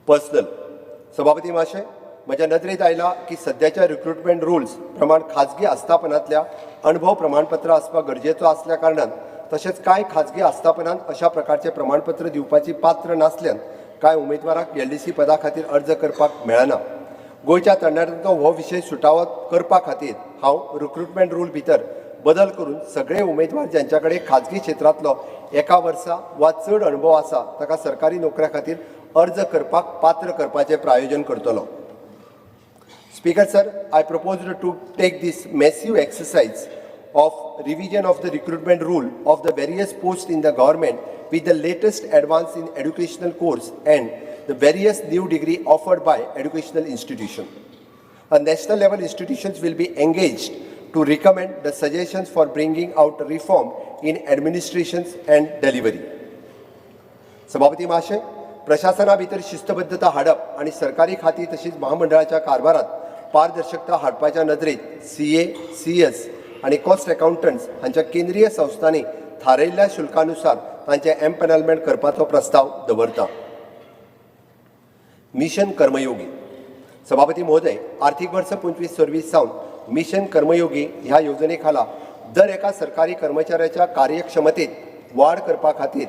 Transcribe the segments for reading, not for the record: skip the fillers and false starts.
Personal. सभापती महाशय, म्हज्या नदरेंत आयला की सद्याच्या रिक्रुटमेंट रुल्स प्रमाण खाजगी आस्थापनांतल्या अणभव प्रमाणपत्र आसपाक गरजेचो आसल्या कारणान, तशेंच कांय खाजगी आस्थापनांत अशा प्रकारचे प्रमाणपत्र दिवपाची पात्र नासल्यान कांय उमेदवारांक एलडीसी पदा खातीर अर्ज करपाक मेळना. गोंयच्या तरणाट्यांचो हो विशय सुटावो करपा खातीर हांव रिक्रुटमेंट रूल भितर बदल करून सगळे उमेदवार ज्यांच्या कडेन खाजगी क्षेत्रांतलो एका वर्सा वा चड अणभव आसा, ताका सरकारी नोकऱ्या खातीर अर्ज करपाक पात्र करपाचें प्रायोजन करतलो. Speaker sir, I propose to take this massive exercise of revision of the recruitment rule of the various posts in the government with the latest advance in educational course and the various new degree offered by educational institution. A national level institutions will be engaged to recommend the suggestions for bringing out reform in administrations and delivery. सभापती महाशय, प्रशासना भितर शिस्तबद्धता हाडप आनी सरकारी खाती तशीच महामंडळाच्या कारभारात पारदर्शकता हाडपाच्या नदरेत सीए, सीएस आनी कॉस्ट अकाउंटंट्स हांच्या केंद्रीय संस्थांनी थारायल्ल्या शुल्कानुसार तांचे एम्पॅनलमेंट करपाचो प्रस्ताव दवरता. मिशन कर्मयोगी. सभापती महोदय, आर्थिक वर्स 25-26 सावन मिशन कर्मयोगी ह्या येवजणे खाला दर एका सरकारी कर्मचाऱ्याच्या कार्यक्षमतेत वाड करपा खातीर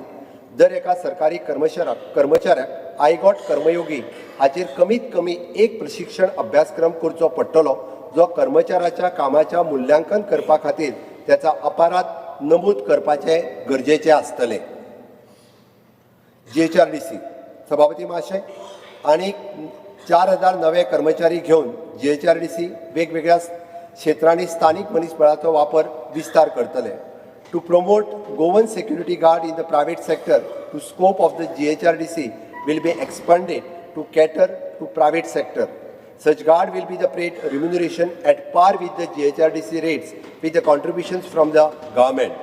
दर एका सरकारी कर्मचाऱ्याक आयगॉट कर्मयोगी हाचेर कमीत कमी एक प्रशिक्षण अभ्यासक्रम करचो पडटलो, जो कर्मचाऱ्याच्या कामाच्या मुल्यांकन करपा खातीर त्याचा अपराध नमूद करपाचें गरजेचें आसतलें. जीएचआरडीसी. सभापती महाशय, आनी 4000 नवे कर्मचारी घेवन जीएचआरडीसी वेगवेगळ्या क्षेत्रांनी स्थानीक मनीसबळाचो वापर विस्तार करतले. To promote Goan security guard in the private sector, the scope of the GHRDC will be expanded to cater to private sector. Such guard will be the paid remuneration at par with the GHRDC rates with the contributions from the government.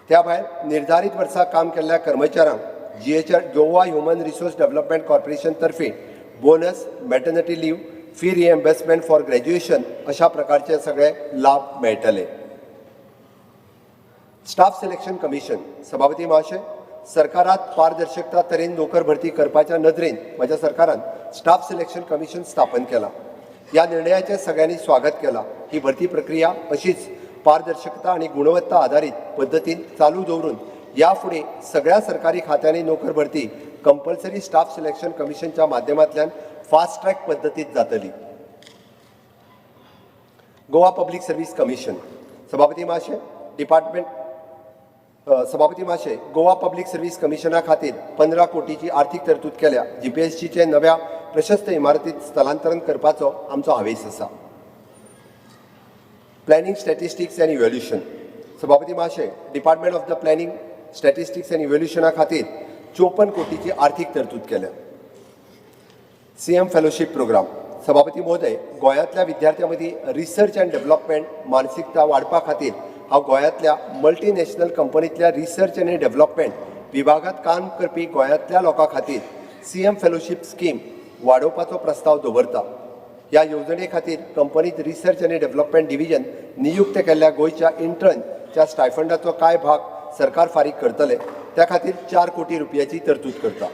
त्या भायर निर्धारीत वर्सा काम केल्ल्या कर्मचाऱ्यांक GHR Goa human resource development corporation तर्फे bonus, maternity leave, fee reimbursement for graduation अशा प्रकारचे सगळे लाभ मेळटले. Staff selection commission. सभापती महाशय, सरकारात पारदर्शकता तरेन नोकर भरती करपाच्या नदरेन म्हज्या सरकारान स्टाफ सिलेक्शन कमिशन स्थापन केला. ह्या निर्णयाचें सगळ्यांनी स्वागत केलां. ही भरती प्रक्रिया अशीच पारदर्शकता आनी गुणवत्ता आधारीत पद्दतीन चालू दवरून ह्या फुडें सगळ्या सरकारी खात्यांनी नोकर भरती कंपल्सरी स्टाफ सिलेक्शन कमिशनच्या माध्यमांतल्यान फास्ट ट्रॅक पद्दतीत जातली. Goa public service commission. सभापती महाशय, डिपार्टमेंट सभापती महाशय, गोवा पब्लीक सर्व्हिस कमिशना खातीर 15 कोटीची आर्थिक तरतूद केल्या. जीपीएससीचे नव्या प्रशस्त इमारतीत स्थलांतरण करपाचो आमचो हावेस आसा. Planning, statistics and evaluation. सभापती महाशय, Department of the Planning, Statistics and इव्हॅल्युशना खातीर 54 कोटीची आर्थिक तरतूद केल्या. CM fellowship programme. सभापती महोदय, गोंयांतल्या विद्यार्थ्यां मदीं रिसर्च अँड डेव्हलपमेंट मानसिकता वाडपा खातीर हांव गोंयांतल्या मल्टीनॅशनल कंपनींतल्या रिसर्च आनी डेव्हलपमेंट विभागांत काम करपी गोंयांतल्या लोकां खातीर सीएम फेलोशीप स्कीम वाडोवपाचो प्रस्ताव दवरता. ह्या येवजणे खातीर कंपनीत रिसर्च आनी डेव्हलपमेंट डिव्हिजन नियुक्त केल्ल्या गोंयच्या इंटर्नच्या स्टायफंडाचो कांय भाग सरकार फारीक करतले. त्या खातीर 4 कोटी रुपयाची तरतूद करता.